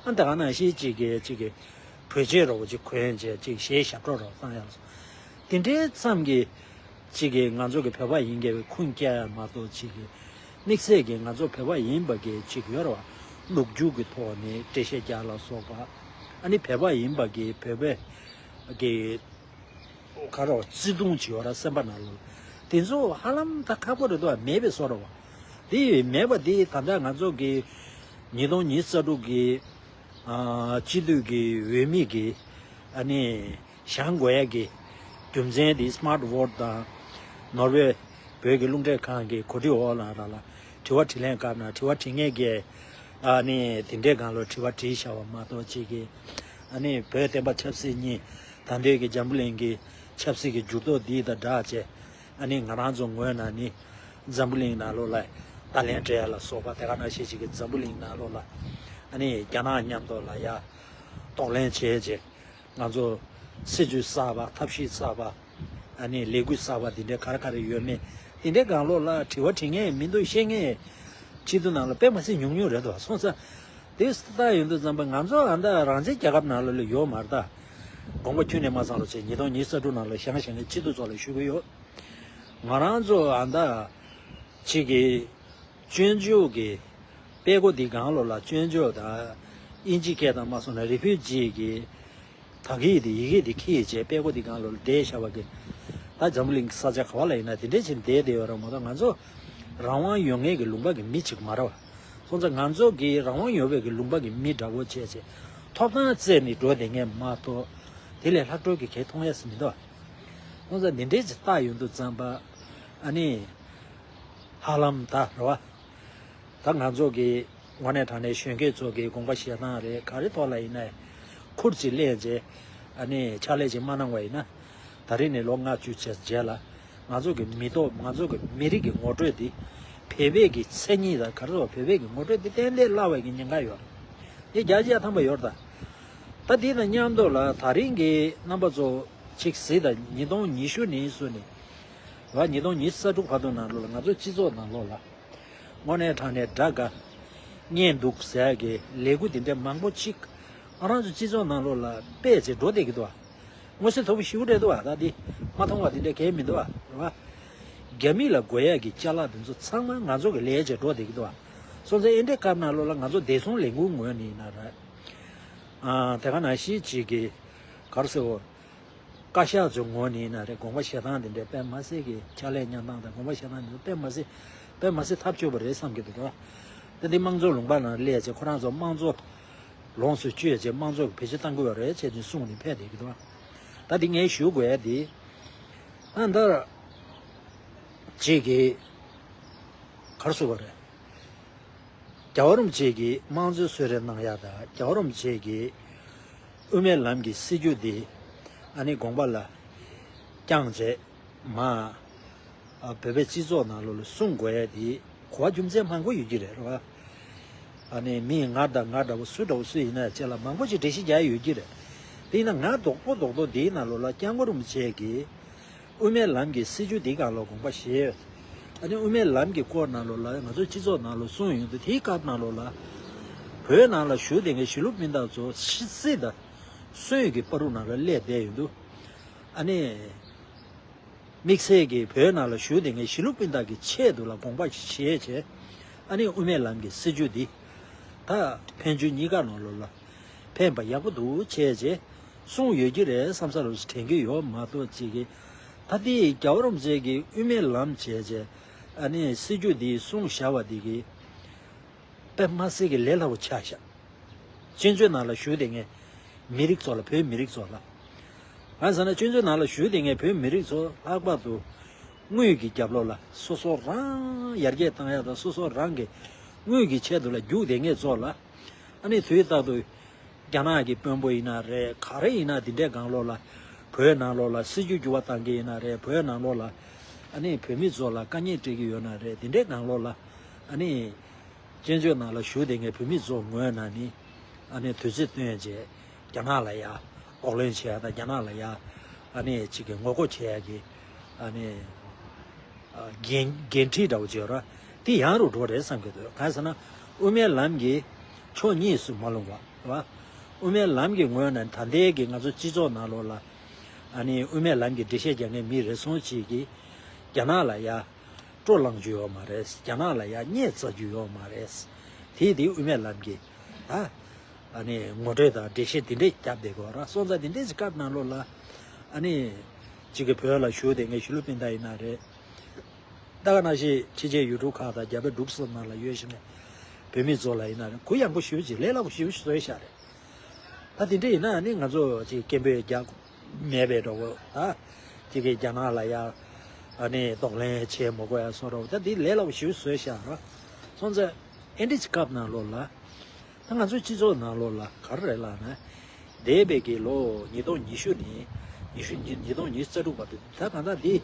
ཨ། དེ་ག་ནང་བཞིན་གཅིག་གི་གཅིག་གི་བོད་ཆས་འདྲ་བོ་གཅིག་གོན་བྱས་གཅིག་གཞས་ཞབས་བྲོ་འདྲ་བོ་བཏང་ཡ་ལ་སོགས། དེ་འདྲའི་ཙམ་གྱི། གཅིག་གིས་ང་ཚོ་གི་བོད་པ་ཡིན་དགོས་པའི་ཁུངས་སྐྱེལ་ཡ་མ་གཏོགས། གཅིག་གིས་དམིགས་བསལ་གྱིས་ང་ཚོ་བོད་པ་ཡིན་པ་གི་གཅིག་ཡོད་རེད་བ། ལོ་རྒྱུས་ཀྱི་ཐོག་ནས་འགྲེལ་བཤད་རྒྱག་ལ་སོགས་པ། ཨ་ནི་བོད་པ་ཡིན་པ་གི་བོད་པའི་གི་ག་རེ་བ། བརྩེ་དུང་ཅིག་ཡོད་ར་སེམས་པ་ནང་ལོགས། དེ་ཚོ་ཧ་ལམ་ད་ཁག་པོ་རེད་འདུག་བ། མེད་པའི་བཟོ་འདྲ་བ། དེ་མེད་པ་དེ་ད་ལྟ་ང་ཚོ་གི་ཉིས་སྟོང་ཉི་ཤུ་རྩ་དྲུག་གི་ཨ། སྤྱི་འཐུས་ཀྱི་འོས་མི་གི་ཨ་ནི། བཞེངས་དགོས་ཡ་གི་རྒྱུ་མཚན་དེ་སི་མཱར་ཊི་ཝོ་ཊི་དང་ནོར་ཝེ་བོད་ཀྱི་རླུང་འཕྲིན་ཁང་གི་གོ་སྒྲིག་འོག་ལ་ར་ལ་དྲི་བ་དྲིས་ལན་སྐབས་ན་དྲི་བ་དྲི་མཁན་གྱིས་ཨ་ནི་དེ་འདྲའི་སྒང་ལ་དྲི་བ་དྲིས་བཞག་པ་མ་གཏོགས། གཅིག་གིས་ཨ་ནི་བོད་བསྟན་པ་ཆབ་སྲིད་གཉིས། ད་ལྟའི་གི་འཛམ་བུ་གླིང་གི་ཆབ་སྲིད་ཀྱི་འགྱུར་ལྡོག་འདི་དང་སྦྲགས་བྱས། ཨ་ནི་ང་རང་ཚོ་ངོས་ནས་ནི་འཛམ་བུ་གླིང་ནང་ལོགས་ལ་ཏཱ་ལན་སྤྲད་ཡ་ལ་སོགས་པ། དེ་ག་ནང་བཞིན་གཅིག་གི་འཛམ་བུ་གླིང་ནང་ལོགས་ལ་ཨ་ནི་རྒྱ་ནག་མཉམ་དུ་ལ་ཡ་གདོང་ལེན་བྱས་རྗེས། ང་ཚོ་སྲིད་ཇུས་གསར་པ། ཐབས་ཤེས་གསར་པ། ཨ་ནི་ལས་འགུལ་གསར་པ་འདི་འདྲའི་ག་རེ་ག་རེ་ཡོད་མེད། འདི་འདྲའི་སྒང་ལོགས་ལ་དྲི་བ་དྲི་མཁན་མི་འདུག་བཤད་མཁན་སྤྱི་འཐུས་ནང་ལ་དཔེ་མ་སྲིད་ཉུང་ཉུང་རེད་འདུག་སོང་ཙང་། དེ་ལྟ་ཡོང་དུས་ཙམ་པ་ང་ཚོ་ཨ་ད་རང་བཙན་རྒྱལ་ཁབ་ནང་ལོགས་ལ་ཡོད་མ་རེད་ད། དགོངས་པ་ཁྱོན་ནས་མ་ཚང་རོགས་བྱེད། ཉིས་སྟོང་ཉི་ཤུ་རྩ་དྲུག་ནང་ལ་བཞེངས་བཞེངས་མཁན་སྤྱི་འཐུས་ཚོ་ལ་ཞུ་གི་ཡོད། ང་རང་ཚོ་ཨ་ད་གཅིག་གི་སྐྱོན་བརྗོད་ཀྱི་དཔྲལ་མགོ་འདི་སྒང་ལོགས་ལ་སྐྱོན་བརྗོད་དང་། དབྱིན་ཇི་སྐད་དང་མ་སོང་ན་རི་ཕུ་ཇི་གི་ད་གི་དེ་ཡི་གེ་དེ་ཁྱེར་བྱས་དཔྲལ་མགོ་འདི་སྒང་ལོགས་ལ་བསྡད་བཞག་པ་གི། ད་འཛམ་བུ་གླིང་གི་ས་ཆ་ག་བ་ལ་ཡིན་ན་དེ་འདྲས་བྱས་བསྡད་བསྡད་ཡོད་རེད་མ་གཏོགས། ང་ཚོ་རང་དབང་ཡོད་མཁན་གྱི་ལུང་པ་གི་མི་གཅིག་མ་རེད་བ། སོང་ཙང་ང་ཚོ་གི་རང་དབང་ཡོད་པའི་གི་ལུང་པ་གི་མི་འདྲ་བོ་བྱས་བྱས་ཐོབ་ཐང་བཙལ་ནས་འགྲོ་བསྡད་མཁན་མ་གཏོགས། དེ་ལས་ལྷག་འཕྲོ་གི་གལ་མཐོང་ཡས་མི་འདུག་བ། སོང་ཙང་འདི་འདྲས་ཅིག་བལྟ་ཡོང་དུས་ཙམ་པ། ཨ་ནི། ཧ་ལམ་ད་རེད་བ། ད་ང་ཚོ་གི་དངོས་གནས་དྲང་གནས་གཞོན་སྐྱེས་ཚོ་གི་དགོངས་པ་བཞེས་སྟངས་རེད། ག་རེ་ཐོག་ལ་ཡིན་ན་ཁུར་ཅིག་ལེན་བྱས། ཨ་ནི་ཕྱག་ལས་ཅིག་མ་གནང་བ་ཡིན་ན། ད་རེས་ནས་ལོ་ལྔ་བཅུ་ཙམ་རྗེས་ལ་ང་ཚོ་གི་མི་ཐོབ། ང་ཚོ་གི་མི་རིགས་ཀྱི་ངོ་སྤྲོད་འདི་བོད་པའི་གི་མཚན་ཉིད་དང་ག་རེ་ཟེར། བོད་པའི་གི་ངོ་སྤྲོད་འདི་གཏན་ལ་ཕབ་པའི་གི་ཉེན་ཁ་ཡོད་རེད། དེ་རྒྱ་ཆེ་ཐམ་པ་ཡོད་རེད་ད། ད་དེ་དང་མཉམ་དུ་ལ་ད་རིང་གི་རྣམ་པ་ཚོ་གཅིག་གཟིགས་དང་། ཉིས་སྟོང་ཉི་ཤུ་ནས་བཟུང་ནས་བ། ཉིས་སྟོང་ཉི་ཤུ་རྩ་དྲུག་བར་དུ་ནང་ལོགས་ལ་ང་ཚོ་སྤྱི་ཚོགས་ནང་ལོགས་ལ། དངོས་གནས་དྲང་གནས་དགྲ་དགའ་གཉེན་སྡུག་ཟེར་གྱི་ལས་འགུལ་འདི་འདྲ་མང་པོ་ཅིག་ང་རང་ཚོ་སྤྱི་ཚོགས་ནང་ལོགས་ལ་སྤེལ་བྱས་འགྲོ་བསྡད་ཀྱི་འདུག་བ། མངོན་གསལ་དོད་པོ་ཞེ་པོ་རེད་འདུག་བ། ད་འདི་མ་མཐོང་བ་འདི་འདྲ་གང་ཡང་མི་འདུག་བ། རེད་བ། རྒྱ་མི་ལ་དགོས་ཡ་གི་ཅ་ལག་འདི་ཚོ་ཚང་མ་ང་ཚོ་གི་ལས་བྱས་འགྲོ་བསྡད་ཀྱི་འདུག་བ། སོང་ཙང་ཨེ་འདྲའི་སྐབས་ནང་ལོགས་ལ་ང་ཚོ་བདེ་སྲུང་ལས་འགུལ་ངོས་ནས་ཡིན་ན་རེད། ཨ། དེ་ག་ནང་བཞིན་ཅིག་གི་ག་རེ་ཟེར་བ། བཀའ་ཤག་ཚོའི་ངོས་ནས་ཡིན་ན་རེད། དགོངས་པ་བཞེས་སྟངས་དེ་འདྲའི་དཔེ་མ་སྲིད་ཀྱི། ཕྱག་ལས་གནང་སྟངས་དང་དགོངས་པ་བཞེས་སྟངས་དེ་ཚོ་དཔེ་མ་སྲིད། དཔེ་མ་སྲིད་ཐབས་སྐྱོ་པོ་རེད་བསམ་གྱི་འདུག་ར། ད་འདི་དམངས་གཙོ་ལུང་པ་ནང་སླེབས་བྱས་ཁོ་རང་ཚོ་དམངས་གཙོ་ལོངས་སུ་སྤྱོད་བྱས་དམངས་གཙོ་གི་བེད་སྤྱོད་གཏང་དགོས་པ་རེད་བྱས་ནས་གསུངས་ནས་ཕེབས་བསྡད་ཀྱི་འདུག་ར། ད་འདི་ངས་ཞུ་དགོས་ཡ་འདི། ཨ། འདི་ཅིག་གི་ག་རེ་ཟེར་བ་རེད། རྒྱལ་བ་རིན་པོ་ཆེ་གིས་དམངས་གཙོའི་གསོལ་རས་གནང་ཡ་དང་། རྒྱལ་བ་རིན་པོ་ཆེ་གིས་དབུ་མའི་ལམ་གྱི་སྲིད་བྱུས་འདི་ཨ་ནི་དགོངས་པ་ལ་བསྐྱངས་བྱས་མ། ཨ། བོད་པའི་སྤྱི་ཚོགས་ནང་ལོགས་ལ་གསུང་དགོས་ཡ་དེ་གོ་བ་རྒྱུ་མཚན་མང་པོ་ཡོད་ཀྱི་རེད། རེད་བ། ཨ་ནི་མི་ང་དང་ང་འདྲ་བོ་སུ་འདྲ་བོ་སུ་ཡིན་ན་བཅས་ལ་མང་པོ་ཅིག་འགྲེལ་བཤད་རྒྱག་ཡ་ཡོད་ཀྱི་རེད། དེ་ཡིན་ན་ང་རྡོག་པོ་རྡོག་རྡོག་འདིའི་ནང་ལོགས་ལ་སྐྱབས་མགོན་རིན་པོ་ཆེ་གིས་དབུ་མའི་ལམ་གྱི་སྲིད་བྱུས་འདིའི་སྒང་ལ་དགོངས་པ་བཞེས། ཨ་ནི་དབུ་མའི་ལམ་གྱི་སྐོར་ནང་ལོགས་ལ་ང་ཚོའི་སྤྱི་ཚོགས་ནང་ལོགས་གསུངས་ཡོང་དུས། དེའི་སྐབས་ནང་ལོགས་ལ་བོད་ནང་ལ་བཞུགས་བསྡད་མཁན་གཞིས་ལུས་སྤུན་ཟླ་ཚོ་ཕྱི་སྲིད་དང་གསོན་གྱི་བར་དུ་ནང་ལ་སླེབས་བསྡད་ཡོང་དུས། ཨ་ནི་དམིགས་བསལ་གྱི་བོད་ནང་ལ་བཞུགས་བསྡད་མཁན་གཞིས་ལུས་སྤུན་ཟླ་གི་ཆེད་དུ་ལ་དགོངས་པ་བཞེས་བྱས། ཨ་ནི་དབུ་མའི་ལམ་གྱི་སྲིད་བྱུས་འདི་ད་ཕན་ཚུན་གཉིས་ཀ་ནང་ལོགས་ལ་ཕན་པ་ཡག་པོ་འདུག་བྱས་བྱས་གསུངས་ཡོད་ཀྱི་རེད་བསམ་ས་རུ་དྲན་གྱི་ཡོད་མ་གཏོགས། ཅིག་གིས་ད་ལྟའི་རྒྱལ་བ་རིན་པོ་ཆེ་གི་དབུ་མའི་ལམ་བྱས་བྱས་ཨ་ནི་སྲིད་བྱུས་འདི་གསུངས་བཞག་པ་འདི་གི་དཔེ་མ་སྲིད་ཀྱི་ལས་སླ་པོ་ཆགས་ཤག་སྤྱི་ཚོགས་ནང་ལ་བཞུགས་བསྡད་མཁན་མི་རིགས་ཚོ་ལ། བོད་མི་རིགས་ཚོ་ལ། གང་ཟེར་ན་སྤྱི་ཚོགས་ནང་ལ་བཞུགས་བསྡད་མཁན་བོད་མི་རིགས་ཚོ་ལྷག་པར་དུ་དངུལ་གྱི་རྒྱབ་ལོགས་ལ་སོ་སོ་རང་ཡར་རྒྱས་བཏང་ཡག་དང་སོ་སོ་རང་གི་དངུལ་གྱི་ཆེད་དུ་ལ་རྒྱུག་བསྡད་མཁན་ཚོ་ལ། ཨ་ནི་དུས་རྟག་ཏུ་རྒྱ་ནག་གི་དཔོན་པོ་ཡིན་ན་རེད། ག་རེ་ཡིན་ན་དེ་འདྲའི་སྒང་ལོགས་ལ་བོད་ནང་ལོགས་ལ་སྲིད་བྱུས་འགྱུར་བ་བཏང་མཁན་ཡིན་ན་རེད། བོད་ནང་ལོགས་ལ་ཨ་ནི་བོད་མི་ཚོ་ལ་དཀའ་ངལ་སྤྲད་ཀྱི་ཡོད་ན་རེད། དེ་འདྲའི་སྒང་ལོགས་ལ་ཨ་ནི་སྤྱི་ཚོགས་ནང་ལ་བཞུགས་བསྡད་མཁན་བོད་མི་ཚོ་ངོས་ནས་ནི་ཨ་ནི་དུས་ཚོད་བཏོན་བྱས་རྒྱ་ནག་ལ་ཡ་གདོང་ལེན་བྱས་དང་། རྒྱ་ནག་ལ་ཡ་ཨ་ནི་ཅིག་གི་ངོ་རྒོལ་བྱེད་ཡག་གི་ཨ་ནི་འགན་འགན་འཁྲི་འདྲ་བོ་བྱེད་ར། དེ་ཡང་རུ་འགྲོ་རེད་བསམ་གྱི་འདུག་གང་ཟེར་ན་དབུ་མའི་ལམ་གྱི་ཕྱོགས་གཉིས་སུ་མ་ལྷུང་བ་རེད་བ། དབུ་མའི་ལམ་གྱི་ངོས་ནས་ད་ལྟའི་གི་ང་ཚོ་སྤྱི་ཚོགས་ནང་ལོགས་ལ་ཨ་ནི་དབུ་མའི་ལམ་གྱི་འགྲེལ་བཤད་རྒྱག་མཁན་མི་རེ་ཟུང་ཅིག་གིས་རྒྱ་ནག་ལ་ཡ་སྤྲོ་ལངས་རྒྱུ་ཡོད་མ་རེད། རྒྱ་ནག་ལ་ཡ་བརྙས་བཙལ་རྒྱུ་ཡོད་མ་རེད། དེ་དེ་དབུ་མའི་ལམ་གྱི་ཨ་ཨ་ནི་ངོ་སྤྲོད་དང་འགྲེལ་བཤད་དེ་འདྲས་བརྒྱབ་བསྡད་ཀྱི་ཡོད་ར། སོང་ཙང་དེ་འདྲས་ཀྱི་སྐབས་ནང་ལོགས་ལ་ཨ་ནི་གཅིག་གི་བོད་ལ་བཞུགས་བསྡད་མཁན་གཞིས་ལུས་སྤུན་ཟླ་ཡིན་ན་རེད། ད་ག་ནང་བཞིན་ཕྱི་རྒྱལ་ཡུལ་གྲུ་ཁག་དང་རྒྱ་བལ་འབྲུག་གསུམ་ནང་ལ་ཡོད་བཞིན་པའི་བོད་མི་ཚོ་ལ་ཡིན་ན་རེད། གུ་ཡངས་པོ་ཞེ་པོ་ཅིག་ལས་སླ་པོ་ཞེ་པོ་ཅིག་བཟོས་བཞག་རེད། ད་དེ་འདྲ་ཡིན་ན་ནི་ང་ཚོ་ཅིག་སྐད་འབོད་རྒྱག་མེད་པའི་འགྲོ་གི་ད། ཅིག་གིས་རྒྱ་ནག་ལ་ཡ་ཨ་ནི་གདོང་ལེན་བྱེད་མི་དགོས་ཡ་སོགས་རོ། ད་དེ་ལས་སླ་པོ་ཞེ་པོ་བཟོས་བཞག་རོ། སོང་ཙང་ཨེ་འདྲ་ཅིག་སྐབས་ནང་ལོགས་ལ། ད་ང་ཚོའི་སྤྱི་ཚོགས་ནང་ལོགས་ལ་ག་རེ་རེད་ལབ་ན། འདས་པའི་གི་ལོ་ཉིས་སྟོང་ཉི་ཤུ་ནས་ཉི་ཤུ་ཉིས་ཉིས་སྟོང་ཉི་ཤུ་རྩ་དྲུག་བར་དུ་ད་གང་ལྟར་འདི་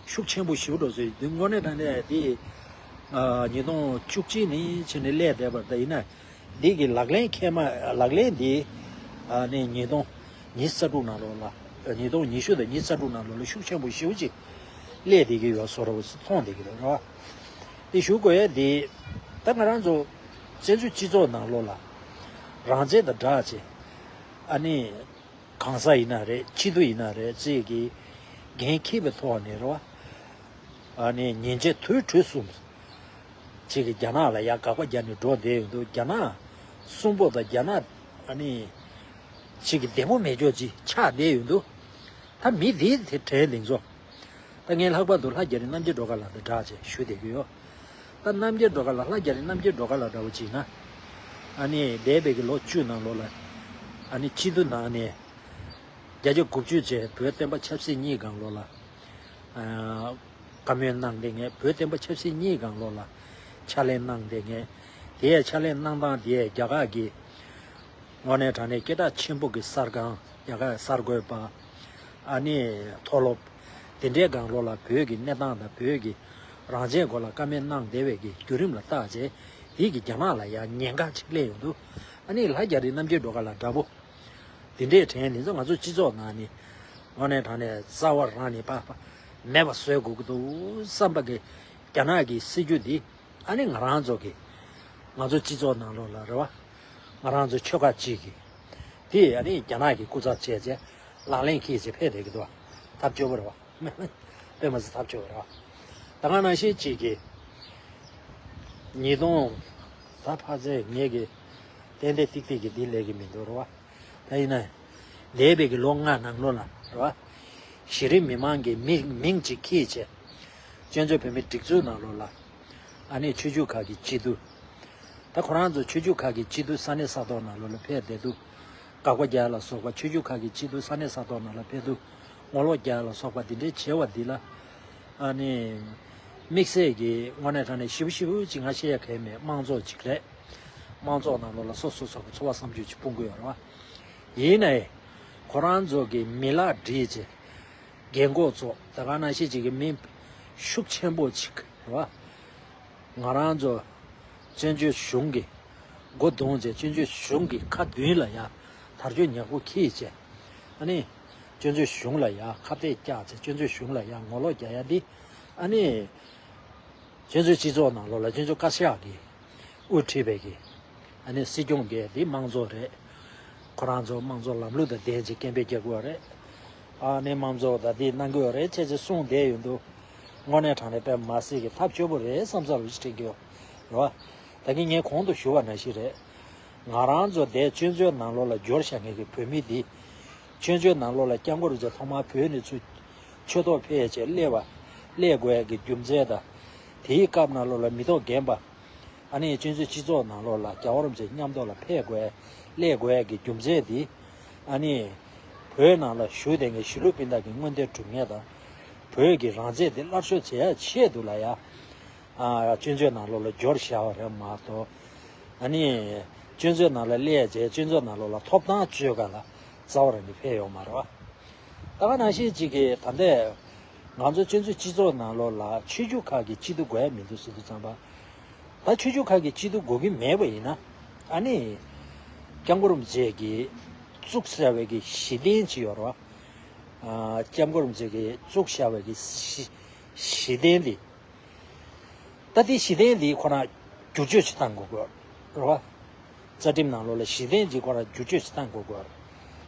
ཤུགས་ཆེན་པོ་ཞེ་པོ་འགྲོ་ཚོད་འདི་དངོས་གནས་དྲང་གནས་འདི་ཨ་ཉིས་སྟོང་བཅུ་གཅིག་ནས་བྱས་ནས་སླེབས་བསྡད་པ་ད་ཡིན་ན། འདི་གི་ལག་ལེན་ཁེལ་མ་ལག་ལེན་འདི་ཨ་ནི་ཉིས་སྟོང་ཉི་ཤུ་རྩ་དྲུག་ནང་ལོགས་ལ་ཉིས་སྟོང་ཉི་ཤུ་དང་ཉི་ཤུ་རྩ་དྲུག་ནང་ལོགས་ལ་ཤུགས་ཆེན་པོ་ཞེ་པོ་ཅིག་སླེབས་བསྡད་ཀྱི་ཡོད་བཟོ་འདྲ་བོ་ཞིག་མཐོང་བསྡད་ཀྱི་འདུག་རེད་བ། དེ་ཞུ་དགོས་ཡ་འདི་ད་ང་རང་ཚོ་བཙན་བྱོལ་སྤྱི་ཚོགས་ནང་ལོགས་ལ་རང་བཙན་དང་སྦྲགས་བྱས་ཨ་ནི་གང་ཟག་ཡིན་ན་རེད། སྤྱི་འཐུས་ཡིན་ན་རེད། ཅིག་གིས་འགན་འཁྱེར་བའི་ཐོག་ནས་རེད་བ། ཨ་ནི་ཉིན་བྱེད་དུས་དྲུག་གསུམ་ཅིག་གིས་རྒྱ་ནག་ལ་ཡ་དགག་པ་རྒྱག་ནས་འགྲོ་བསྡད་ཡོང་དུས། རྒྱ་ནག་གསུམ་པོ་དང་རྒྱ་ནག་ཨ་ནི་ཅིག་གི་བདེ་པོ་མེད་ཅོག་ཅིག་ཆགས་བསྡད་ཡོང་དུས། ད་མི་དེའི་དེ་དྲན་དེ་ཚོ། ད་ངས་ལྷག་པར་དུ་ལྷ་རྒྱ་རི་རྣམ་རྒྱལ་སྒྲོལ་དཀར་ལགས་དང་སྦྲགས་བྱས་ཞུ་བསྡད་ཀྱི་ཡོད། ད་རྣམ་རྒྱལ་སྒྲོལ་དཀར་ལགས་ལྷ་རྒྱ་རི་རྣམ་རྒྱལ་སྒྲོལ་དཀར་ལགས་འདྲ་བོ་ཅིག་ན། ཨ་ནི་འདས་པའི་གི་ལོ་བཅུ་ནང་ལོགས་ལ་ཨ་ནི་སྤྱི་འཐུས་ནང་ནས་བརྒྱ་ཆ་དགུ་བཅུ་བྱས་བོད་བསྟན་པ་ཆབ་སྲིད་གཉིས་སྒང་ལོགས་ལ་ཨ་བཀའ་མོལ་གནང་བསྡད་མཁན། བོད་བསྟན་པ་ཆབ་སྲིད་གཉིས་སྒང་ལོགས་ལ་ཕྱག་ལས་གནང་བསྡད་མཁན། དེ་ཡང་ཕྱག་ལས་གནང་སྟངས་དེ་རྒྱ་གར་གྱི་དངོས་གནས་དྲང་གནས་སྐད་གྲགས་ཆེན་པོ་གི་གསར་ཁང་། རྒྱ་གར་གསར་འགོད་པ། ཨ་ནི་མཐོ་སློབ། དེ་འདྲའི་སྒང་ལོགས་ལ་བོད་ཀྱི་གནས་སྟངས་དང་བོད་ཀྱི་རང་བཙན་སྐོར་ལ་བཀའ་མོལ་གནང་བསྡད་པའི་གི་བརྒྱུད་རིམ་ལ་བརྟག་བྱས། དེའི་གི་རྒྱ་ནག་ལ་ཡང་ཉེན་ཁ་ཅིག་སླེབས་ཡོང་དུས། ཨ་ནི་ལྷ་རྒྱ་རི་རྣམ་རྒྱལ་སྒྲོལ་དཀར་ལགས་འདྲ་པོ་དེ་འདྲའི་དྲན་དེ་ཚོ་ང་ཚོ་སྤྱི་ཚོགས་ནང་ནས་དངོས་གནས་དྲང་གནས་རྩ་བ་རང་ནས་པ་པ་མེད་པ་བཟོ་དགོས་ཀྱི་འདུག་བསམ་པ་གི་རྒྱ་ནག་གི་སྲིད་ཇུས་འདི། ཨ་ནི་ང་རང་ཚོ་གི་ང་ཚོ་སྤྱི་ཚོགས་ནང་ལོགས་ལ་རེད་བ། ང་རང་ཚོ་ཆོལ་ཁ་གཅིག་གི་དེ་ཨ་ནི་རྒྱ་ནག་གི་སྐུ་ཚབ་བྱས་བྱས་ལག་ལེན་འཁེལ་བྱས་ཕེབས་བསྡད་ཀྱི་འདུག་བ། ཐབས་སྐྱོ་པོ་རེད་བ། དཔེ་མ་སྲིད་ཐབས་སྐྱོ་པོ་རེད་བ། ད་ག་ནང་བཞིན་གཅིག་གི་ཉིས་སྟོང་ད་ཕ་ཚེ་ངེད་ཀྱི་ཏན་ཏན་ཏིག་ཏིག་གི་འདི་ལས་ཀྱི་མི་འདུག་རེད་བ། ད་ཡིན་ན། འདས་པའི་གི་ལོ་ལྔ་ནང་ལོགས་ལ་རེད་བ། གཞི་རིམ་མི་མང་གི་མི་མིང་གཅིག་འཁྱེར་བྱས། བཙན་བྱོལ་བོད་མིའི་སྒྲིག་འཛུགས་ནང་ལོགས་ལ། ཨ་ནི་ཆོས་བརྒྱུད་ཁག་གི་སྤྱི་འཐུས། ད་ཁོ་རང་ཚོ་ཆོས་བརྒྱུད་ཁག་གི་སྤྱི་འཐུས་ས་གནས་ས་ཐོག་ནང་ལོགས་ལ་ཕེབས་བསྡད་དུས། དགག་པ་རྒྱག་ལ་སོགས་པ། ཆོས་བརྒྱུད་ཁག་གི་སྤྱི་འཐུས་ས་གནས་ས་ཐོག་ནང་ལ་ཕེབས་དུས་ངོ་ལོག་རྒྱག་ལ་སོགས་པ་འདི་འདྲའི་བྱས་པ་འདི་ལ། ཨ་ནི། དམིགས་བསལ་གྱི་དངོས་གནས་དྲང་གནས་ཞེ་པོ་ཞེ་པོ་ཅིག་ང་བཤད་ཡ་གལ་མེད། དམངས་གཙོ་ཅིག་རེད། དམངས་གཙོ་ནང་ལོགས་ལ་སོ་སོ་སོ་གི་འཚོ་བ་བསམ་རྒྱུ་ཅིག་སྤུང་གི་ཡོད་རེད་བ། ཡིན་ནའི། ཁོ་རང་ཚོ་གི་མི་ལག་སྒྲིལ་བྱས། རྒན་གོག་ཚོ་ད་ག་ནང་བཞིན་ཅིག་གི་མི་ཤུགས་ཆེན་པོ་ཅིག་རེད་བ། ང་རང་ཚོ་བཙན་བྱོལ་གཞུང་གི་སྒོ་རྡུང་བྱས། བཙན་བྱོལ་གཞུང་གི་ཁ་མདུན་ལ་ཡ་དར་ལྕོག་ཉག་པོ་འཁྱེར་བྱས། ཨ་ནི། བཙན་བྱོལ་གཞུང་ལ་ཡ་ཁ་གཏད་བཅག་བྱས། བཙན་བྱོལ་གཞུང་ལ་ཡ་ངོ་ལོག་རྒྱག་ཡ་འདི། ཨ་ནི། བཙན་བྱོལ་སྤྱི་ཚོགས་ནང་ལོགས་ལ་བཙན་བྱོལ་བཀའ་ཤག་གིས་དབུ་ཁྲིད་པའི་གི་ཨ་ནི་སྲིད་སྐྱོང་གིས་འདི་དམངས་གཙོ་རེད། ཁོ་རང་ཚོ་དམངས་གཙོ་ལམ་ལུགས་དང་ལྡན་ཅིག་སྐད་འབོད་རྒྱག་དགོས་རེད། ཨ་ནི་དམངས་གཙོ་དང་འདི་གནང་དགོས་རེད་ཅེས་ཅེས་གསུངས་བསྡད་ཡོད་འདུག་དངོས་གནས་དྲང་གནས་དཔེ་མ་སྲིད་ཀྱི་ཐབས་སྐྱོ་པོ་རེད་བསམ་ས་རུ་ཞིག་དྲན་གྱི་ཡོད་རེད་བ། ད་གིན་ངས་གོང་དུ་ཞུ་བ་ནང་བཞིན་རེད། ང་རང་ཚོ་འདས་བཙན་བྱོལ་ནང་ལོགས་ལ་འབྱོར་བཞག་མཁན་གྱི་བོད་མི་འདི། བཙན་བྱོལ་ནང་ལོགས་ལ་སྐྱབས་མགོན་རིན་པོ་ཆེ་ཐོག་མར་བོད་ནས་ཚུར་ཆོས་ཐོག་ཕེབས་བྱས་སླེབས་པ། སླེབས་དགོས་ཡ་གི་རྒྱུ་མཚན་དང་། དེའི་སྐབས་ནང་ལོགས་ལ་མི་ཐོག་རྒན་པ། ཨ་ནི་བཙན་བྱོལ་སྤྱི་ཚོགས་ནང་ལོགས་ལ་རྒྱལ་བ་རིན་པོ་ཆེ་མཉམ་དུ་ལ་ཕེབས་དགོས་ཡ། སླེབས་དགོས་ཡ་གི་རྒྱུ་མཚན་འདི། ཨ་ནི་བོད་ནང་ལ་བཞུགས་བསྡད་མཁན་གཞིས་ལུས་སྤུན་ཟླ་གི་མངོན་འདོད་སྒྲུབ་མཁན་དང་། བོད་ཀྱི་རང་བཙན་དེ་སླར་གསོ་བྱེད་ཡ་ཆེད་དུ་ལ་ཡ། ཨ། བཙན་བྱོལ་ནང་ལོགས་ལ་འབྱོར་བཞག་པ་རེད་མ་གཏོགས། ཨ་ནི། བཙན་བྱོལ་ནང་ལ་སླེབས་རྗེས་བཙན་བྱོལ་ནང་ལོགས་ལ་ཐོབ་ཐང་རྩོད་ག་ལ་རྩ་བ་རང་གི་ཕེབས་ཡོད་མ་རེད་བ། ད་ག་ནང་བཞིན་གཅིག་གིས་ད་ལྟའི་ང་ཚོ་བཙན་བྱོལ་སྤྱི་ཚོགས་ནང་ལོགས་ལ་ཆོས་བརྒྱུད་ཁག་གི་སྐྱིད་སྡུག་དགོས་ཡ་མི་འདུག་ཟེར་དུས་ཙམ་པ། ད་ཆོས་བརྒྱུད་ཁག་གི་སྐྱིད་སྡུག་དགོས་ཀྱི་མེད་པ་ཡིན་ན། ཨ་ནི། སྐྱབས་མགོན་རིན་པོ་ཆེ་གིས་བཙུགས་བཞག་པའི་གི་གཞི་རྟེན་ཅིག་ཡོད་རེད་བ། ཨ། སྐྱབས་མགོན་རིན་པོ་ཆེ་གིས་བཙུགས་བཞག་པའི་གི་གཞི་གཞི་རྟེན་འདི། ད་ལྟའི་གཞི་རྟེན་འདི་ཁོ་རང་བསྒྱུར་བཅོས་ཅིག་བཏང་དགོས་ཀྱི་རེད་བ། རྩ་ཁྲིམས་ནང་ལོགས་ལ་གཞི་རྟེན་ཅིག་ཁོ་རང་བསྒྱུར་བཅོས་ཅིག་བཏང་དགོས་ཀྱི་རེད།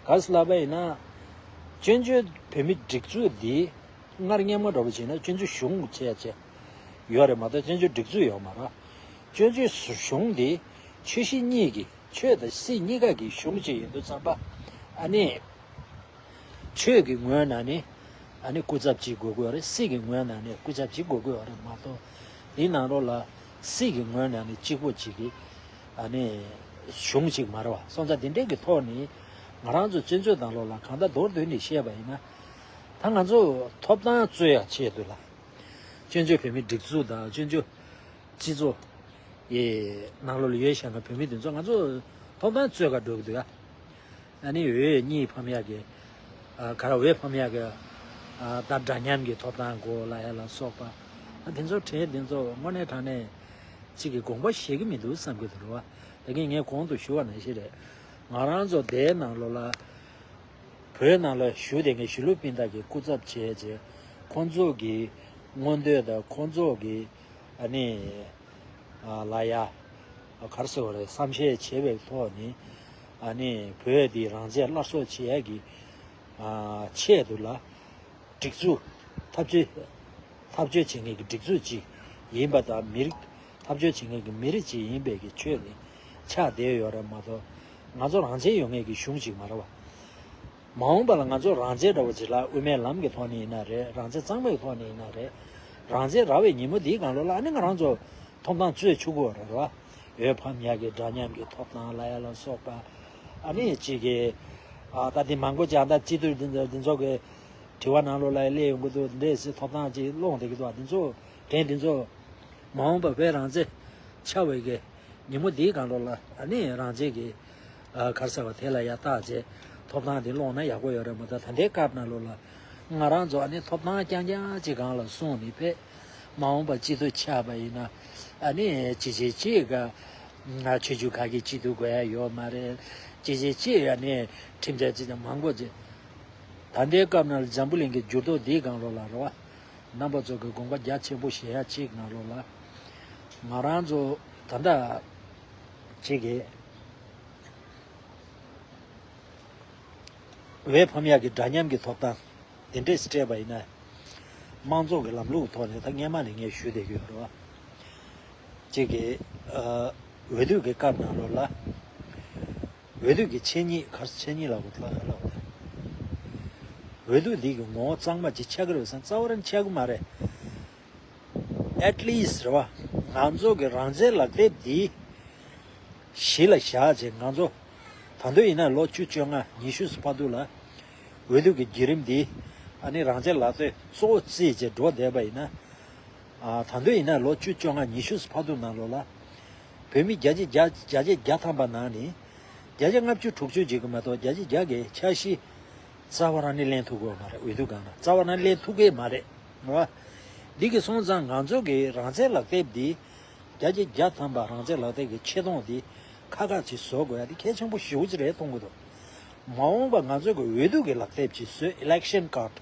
ག་རེ་ཟེར་ལབ་པ་ཡིན་ན། བཙན་བྱོལ་བོད་མིའི་སྒྲིག་འཛུགས་འདི་སྔར་སྔོན་མ་འདྲ་པོ་བྱས་ན་བཙན་བྱོལ་གཞུང་བྱས་བྱས་ཡོད་རེད་མ་གཏོགས་བཙན་བྱོལ་སྒྲིག་འཛུགས་ཡོད་མ་རེད། བཙན་བྱོལ་གཞུང་འདི་ཆོས་སྲིད་གཉིས་ཀྱི་ཆོས་དང་སྲིད་གཉིས་ཀ་གི་གཞུང་ཅིག་ཡིན་དུས་ཙམ་པ། ཨ་ནི། ཆོས་ཀྱི་ངོས་ནས་ནི་ཨ་ནི་སྐུ་ཚབ་གཅིག་དགོས་ཀྱི་ཡོད་རེད། སྲིད་ཀྱི་ངོས་ནས་ནི་སྐུ་ཚབ་གཅིག་དགོས་ཀྱི་ཡོད་རེད་མ་གཏོགས། འདིའི་ནང་ལོགས་ལ་སྲིད་ཀྱི་ངོས་ནས་ནི་གཅིག་པོ་གཅིག་གི་ཨ་ནི་གཞུང་གཅིག་མ་རེད་བ། སོང་ཙང་འདི་འདྲའི་གི་ཐོག་ནས་ང་རང་ཚོ་བཙན་བྱོལ་ནང་ལོགས་ལ་གང་ལྟར་མདོར་བསྡུས་ནས་བཤད་པ་ཡིན་ན། ད་ང་ཚོ་ཐོབ་ཐང་རྩོད་ཡ་ཆེད་དུ་ལ། བཙན་བྱོལ་བོད་མིའི་སྒྲིག་འཛུགས་དང་བཙན་བྱོལ་སྤྱི་ཚོགས་ཀྱི་ནང་ལོགས་ལ་ཡོད་བཞག་མཁན་བོད་མི་དེ་ཚོ་ང་ཚོ་ཐོབ་ཐང་རྩོད་ག་འགྲོ་གི་འདུག་ཨ། ཨ་ནི་འོས་གཉིས་ཕམ་ཡག་གི། ཨ། ག་རེ། འོས་ཕམ་ཡག་གི། ཨ། ད་འདྲ་མཉམ་གྱི་ཐོབ་ཐང་དགོས་ལབ་ཡ་ལ་སོགས་པ། ཨ། དེ་ཚོ་གྲས་དེ་ཚོ་དངོས་གནས་དྲང་གནས་གཅིག་གི་དགོངས་པ་བཞེས་ཀྱི་མི་འདུག་བསམ་གྱི་འདུག་རེད་བ། ད་གིན་ངས་གོང་དུ་ཞུ་བ་ནང་བཞིན་རེད། ང་རང་ཚོ་དེའི་ནང་ལོགས་ལ། བོད་ནང་ལ་བཞུགས་བསྡད་མཁན་གཞིས་ལུས་སྤུན་ཟླ་གི་སྐུ་ཚབ་བྱས་རྗེས། ཁོང་ཚོ་གི་མངོན་འདོད་དང་ཁོང་ཚོ་གི་ཨ་ནི། ཨ། ལ་ཡ། ག་རེ་ཟེར་བ་རེད། བསམ་ཤེས་བྱས་པའི་ཐོག་ནས། ཨ་ནི་བོད་འདི་རང་བཙན་སླར་གསོ་བྱེད་ཡ་གི། ཨ། ཆེད་དུ་ལ། སྒྲིག་འཛུགས། འཐབ་རྩོད། འཐབ་རྩོད་བྱེད་མཁན་གྱི་སྒྲིག་འཛུགས་ཅིག་ཡིན་པ་དང་། མི་རིགས། འཐབ་རྩོད་བྱེད་མཁན་གྱི་མི་རིགས་ཅིག་ཡིན་པའི་གི་ཆོས་ནི་ཆགས་བསྡད་ཡོད་རེད་མ་གཏོགས། ང་ཚོ་རང་བཙན་ཡོད་མཁན་གྱི་གཞུང་ཅིག་མ་རེད་བ། མ་འོངས་པ་ལ་ང་ཚོ་རང་བཙན་འདྲ་བོ་ཅིག་ལ་དབུ་མའི་ལམ་གྱི་ཐོག་ནས་ཡིན་ན་རེད། རང་བཙན་གཙང་མའི་ཐོག་ནས་ཡིན་ན་རེད། རང་བཙན་རག་པའི་ཉིན་མོ་འདིའི་སྒང་ལོགས་ལ་ཨ་ནི་ང་རང་ཚོ་ཐོབ་ཐང་རྩོད་ཆོག་གི་རེད་བ། འོས་འཕམ་ཡག་གི་འདྲ་མཉམ་གྱི་ཐོབ་ཐང་ལབ་ཡ་ལ་སོགས་པ། ཨ་ནི་གཅིག་གི། ཨ། ད་འདི་མང་པོ་ཅིག་ཨ། ད་སྤྱི་འཐུས་འདི་ཚོ་འདི་ཚོ་གི་དྲི་བ་ནང་ལོགས་ལ་སླེབས་ཡོང་གི་འདུག་འདྲ་ཟེར། ཐོབ་ཐང་ཅིག་སློང་བསྡད་ཀྱི་འདུག་ཨ། འདི་ཚོ་དྲན། འདི་ཚོ་མ་འོངས་པ་བོད་རང་བཙན་ཆགས་པའི་གི་ཉིན་མོ་འདིའི་སྒང་ལོགས་ལ་ཨ་ནི་རང་བཙན་གྱི། ཨ། ག་རེ་ཟེར་བ་དེ་ལ་ཡ་བརྟག་བྱས་ཐོབ་ཐང་འདི་སློང་ན་ཡག་པོ་ཡོད་རེད་མ་གཏོགས། ད་ལྟའི་སྐབས་ནང་ལོགས་ལ་ང་རང་ཚོ་ཨ་ནི་ཐོབ་ཐང་རྐྱང་རྐྱང་ཅིག་སྒང་ལ་སོང་ནས་ཕེབས། མ་འོངས་པ་སྤྱི་འཐུས་ཆགས་པ་ཡིན་ན། ཨ་ནི་ཅི་བྱེད་ཅིག་ག་ང་ཆོས་བརྒྱུད་ཁག་གི་སྤྱི་འཐུས་དགོས་ཡ་ཡོད་མ་རེད། ཅི་བྱེད་ཅིག་ཨ་ནི་ཁྲིམས་འཆར་ཅིག་དང་མང་པོ་ཅིག་ད་ལྟའི་སྐབས་ནང་ལ་འཛམ་བུ་གླིང་གི་འགྱུར་ལྡོག་འདིའི་སྒང་ལོགས་ལ་རེད་བ། རྣམ་པ་ཚོ་གི་དགོངས་པ་རྒྱ་ཆེན་པོ་བཞེས་ཡ་གཅིག་ནང་ལོགས་ལ། ང་རང་ཚོ་ད་ལྟ་གཅིག་གི་འོས་འཕམ་ཡག་གི་འདྲ་མཉམ་གྱི་ཐོབ་ཐང་དེ་འདྲས་སྤྲད་པ་ཡིན་ན། དམངས་གཙོ་གི་ལམ་ལུགས་ཐོག་ནས་ད་སྔས་མ་ནས་ངས་ཞུས་བསྡད་ཀྱི་ཡོད་རེད་བ། གཅིག་གི། ཨ། འོས་བསྡུ་གི་སྐབས་ནང་ལོགས་ལ། འོས་བསྡུ་གི་ཆེད་གཉེར། ག་རེ་ཆེད་གཉེར་ལབ་དགོས། ལབ་དགོས། འོས་བསྡུ་འདི་གི་ངོ་བོ་གཙང་མ་ཅིག་ཆགས་ཀྱི་རེད་བསམ། རྩ་བ་རང་ཆགས་ཀྱི་མ་རེད། At least རེད་བ། ང་ཚོ་གི་རང་བཙན་ལག་དེབ་འདི་གཞི་ལ་བཞག་བྱས། ང་ཚོ་ད་དུང་ཡིན་ན་ལོ་བཅུ། བཅོ་ལྔ། ཉི་ཤུ་ཙམ་བར་དུ་ལ་འོས་བསྡུ་གི་བརྒྱུད་རིམ་འདི། ཨ་ནི་རང་བཙན་ལག་དེབ་གཙོ་བོ་བརྩིས་བྱས་འགྲོ་བསྡད་པ་ཡིན་ན། ཨ། ད་དུང་ཡིན་ན་ལོ་བཅུ། བཅོ་ལྔ། ཉི་ཤུ་ཙམ་བར་དུ་ནང་ལོགས་ལ། བོད་མི་བརྒྱ་ཆ་བརྒྱ། བརྒྱ་ཆ་བརྒྱ་ཐམ་པ་ནང་ནས་བརྒྱ་ཆ་ལྔ་བཅུ་དྲུག་ཅུ་ཅིག་གི་མ་གཏོགས་བརྒྱ་ཆ་བརྒྱ་གི་འཆར་གཞི་རྩ་བ་རང་ནས་ལེན་ཐུབ་ཀྱི་ཡོད་མ་རེད། འོས་བསྡུ་སྒང་ལ་རྩ་བ་རང་ནས་ལེན་ཐུབ་ཀྱི་མ་རེད། རེད་བ། འདི་གི་སོང་ཙང་ང་ཚོ་གི་རང་བཙན་ལག་དེབ་འདི། བརྒྱ་ཆ་བརྒྱ་ཐམ་པ་རང་བཙན་ལག་དེབ་ཀྱི་ཆེ་མཐོང་འདི་ཁག་ཁག་ཅིག་བཟོ་དགོས་ཡ་འདི་གལ་ཆེན་པོ་ཞེ་པོ་ཅིག་རེད་མཐོང་གི་འདུག་མ་འོངས་པ་ང་ཚོ་གི་འོས་བསྡུ་གི་ལག་དེབ་ཅིག་བཟོས། Election card།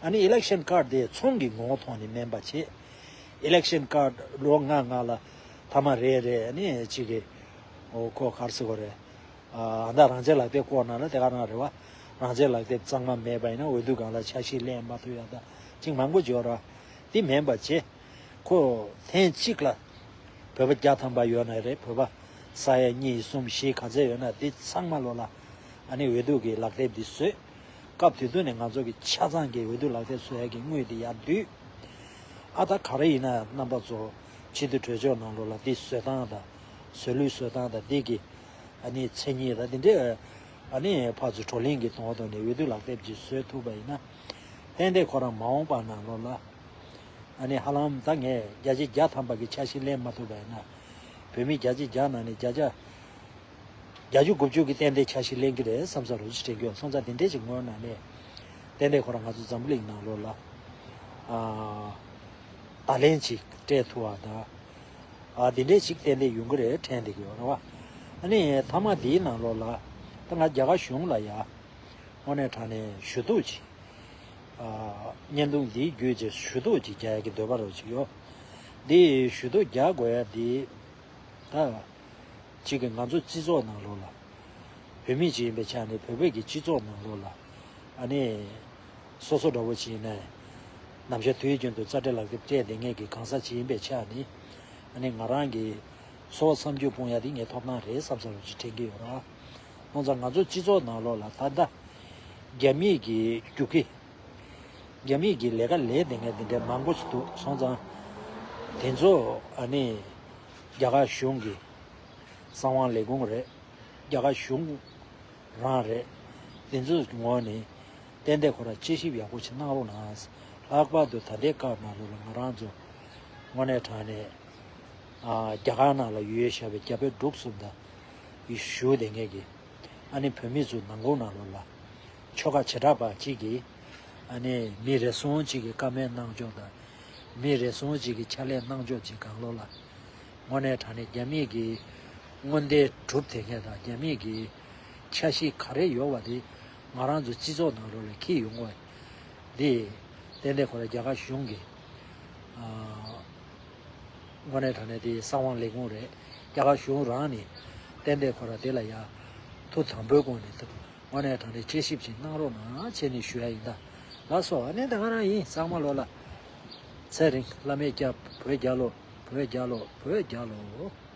ཨ་ནི་election card་དེ་ཚོང་གི་ངོ་བོ་ཐོག་ནས་མིན་པ་བྱས། election card ལོ་ལྔ་ལྔ་ལ་ཐ་མ་རེ་རེ་ནི་གཅིག་གི་ཨོ་ཁོ་ག་རེ་ཟེར་དགོས་རེད། ཨ་ད་རང་བཙན་ལག་དེབ་བཀོག་ན་ལ་དེ་ག་རང་རེད་བ། རང་བཙན་ལག་དེབ་གཙང་མ་མེད་པ་ཡིན་ན་འོས་བསྡུ་སྒང་ལ་ཆ་ཤས་ལེན་མ་ཐུབ་ཡ་ད་ཅིག་མང་པོ་ཡོད་ར། དེ་མིན་པ་བྱས། ཁོ་ཐེངས་གཅིག་ལ་བོད་པ་བརྒྱ་ཐམ་པ་ཡོད་ན་རེད། བོད་པ་ས་ཡ་གཉིས་གསུམ་བཞི་ག་ཚད་ཡོད་ན་དེ་ཚང་མ་ལོ་ལ་ཨ་ནི་འོས་བསྡུ་གི་ལག་དེབ་འདི་བཟོས། སྐབས་དེ་དུས་ནས་ང་ཚོ་གི་ཆ་ཚང་གི་འོས་བསྡུ་ལག་དེབ་བཟོ་ཡ་གི་དངུལ་དེ་ཡར་བསྡུས། ཨ་ད་ག་རེ་ཡིན་ན་རྣམ་པ་ཚོ་ཕྱི་དུས་གྲོས་ཚོགས་ནང་ལོགས་ལ་འདི་བཟོ་སྟངས་དང་། བཟོ་ལུགས་བཟོ་སྟངས་དང་འདི་གི་ཨ་ནི་མཚན་ཉིད་དང་འདི་འདྲའི་ཨ་ནི་ཕར་ཚུར་བགྲོ་གླེང་གི་དོན་དུ་ནས་འོས་བསྡུ་ལག་དེབ་ཅིག་བཟོ་ཐུབ་པ་ཡིན་ན། ཏན་ཏན་ཁོ་རང་མ་འོངས་པ་ནང་ལོགས་ལ་ཨ་ནི་ཧ་ལམ་ད་ངས་བརྒྱ་ཆ་བརྒྱ་ཐམ་པ་གི་ཆ་ཤས་ལེན་མ་ཐུབ་པ་ཡིན་ན། བོད་མི་བརྒྱ་ཆ་བརྒྱ་ནང་ནས་བརྒྱ་ཆ་བརྒྱད་ཅུ་དགུ་བཅུ་གི་ཏན་ཏན་ཆ་ཤས་ལེན་གྱི་རེད་བསམ་ས་རུ་ཅིག་དྲན་གྱི་ཡོད། སོང་ཙང་དེ་འདྲས་ཅིག་ངོས་ནས་ནས་ཏན་ཏན་ཁོ་རང་ང་ཚོ་འཛམ་བུ་གླིང་ནང་ལོགས་ལ་ཨ་བརྡ་ལན་ཅིག་སྤྲད་ཐུབ་པ་དང་། ཨ་དེ་འདྲས་ཅིག་ཏན་ཏན་ཡོང་གི་རེད་དྲན་བསྡད་ཀྱི་ཡོད་རེད་བ། ཨ་ནི་མཐའ་མ་དེའི་ནང་ལོགས་ལ་ད་ང་རྒྱ་གར་གཞུང་ལ་ཡ་དངོས་གནས་དྲང་གནས་ཞུ་གཏུག་ཅིག་ཨ་བརྙན་ཐུང་འདིའི་བརྒྱུད་ཅིག་ཞུ་གཏུག་ཅིག་རྒྱག་ཡ་གི་འདོད་པ་རུ་ཅིག་ཡོད། འདི་ཞུ་གཏུག་རྒྱག་དགོས་ཡ་འདི་ད། གཅིག་གི་ང་ཚོ་སྤྱི་ཚོགས་ནང་ལོགས་ལ། བོད་མི་ཅིག་ཡིན་པའི་ཆ་ནས་བོད་པའི་གི་སྤྱི་ཚོགས་ནང་ལོགས་ལ། ཨ་ནི། སོ་སོ་འདྲ་བོ་ཅིག་ཡིན་ན། ནམ་ཞག་དུས་རྒྱུན་དུ་རྩ་འགྲེལ་ལག་དེབ་སྤྲད་བསྡད་མཁན་གྱི་གང་ཟག་ཅིག་ཡིན་པའི་ཆ་ནས། ཨ་ནི་ང་རང་གི་འཚོ་བ་མཚམས་འཇོག་སྤུངས་ཡ་དེ་ངའི་ཐོབ་ཐང་རེད་བསམ་ས་རུ་ཅིག་དྲན་གྱི་ཡོད་ར། ནོར་ཙང་ང་ཚོ་སྤྱི་ཚོགས་ནང་ལོགས་ལ་ད་ལྟ། རྒྱ་མིའི་གི་རྒྱུག་ཁྱི། རྒྱ་མིས་ཀྱི་ལས་ཀ་ལས་དེ་ངས་དེ་འདྲའི་མང་པོ་ཞིག་འདུག་སོང་ཙང་། དེ་ཚོ་ཨ་ནི་རྒྱ་གར་གཞུང་གི་གསང་བ་ལས་ཁུངས་རེད། རྒྱ་གར་གཞུང་རང་རེད། དེ་ཚོའི་ངོས་ནས་ཏན་ཏན་ཁོ་རང་དཔྱད་ཞིབ་ཡག་པོ་ཞིག་གནང་རོགས་གནང་། ལྷག་པར་དུ་ད་ལྟའི་སྐབས་ནང་ལོགས་ལ་ང་རང་ཚོ་དངོས་གནས་དྲང་གནས་ཨ་རྒྱ་གར་ནང་ལ་ཡོད་བཞག་པའི་རྒྱ་བོད་འབྲུག་གསུམ་དང་བཞུགས་བསྡད་མཁན་གྱི་ཨ་ནི་བོད་མི་ཚོ་ནང་ཁུལ་ནང་ལོགས་ལ། ཆོལ་ཁ་བྱེ་བྲག་པ་གཅིག་གིས་ཨ་ནི་མི་རེ་ཟུང་གཅིག་གི་བཀའ་མོལ་གནང་ཕྱོགས་དང་། མི་རེ་ཟུང་གཅིག་གི་ཕྱག་ལས་གནང་ཕྱོགས་ཀྱི་སྒང་ལོགས་ལ། དངོས་གནས་དྲང་གནས་རྒྱ་མིས་ཀྱི་མངོན་འདོད་སྒྲུབ་བསྡད་མཁན་དང་རྒྱ་མིས་ཀྱི་འཆར་གཞི་ག་རེ་ཡོད་པ་དེ་ང་རང་ཚོ་སྤྱི་ཚོགས་ནང་ལོགས་ལ་འཁྱེར་ཡོང་དགོས། འདི་ཏན་ཏན་ཁོ་རང་རྒྱ་གར་གཞུང་གི་ཨ། དངོས་གནས་དྲང་གནས་དེ་གསང་བ་ལས་ཁུངས་རེད། རྒྱ་གར་གཞུང་རང་ནས་ཏན་ཏན་ཁོ་རང་དེ་ལ་ཡ་ཐུགས་དམ་པོའི་སྒོ་ནས་ཐུགས་དངོས་གནས་དྲང་གནས་དཔྱད་ཞིབ་ཅིག་གནང་རོགས་གནང་བྱས་ནས་ཞུ་ཡ་ཡིན་ད། ལགས་སོ། ཨ་ནི་ད་ག་རང་ཡིན། ཚང་མ་ལོ་ལ་ཚེ་རིང་། བླ་མའི་སྐྱབས། བོད་རྒྱལ་ལོ། བོད་རྒྱལ་ལོ། བོད་རྒྱལ་ལོ།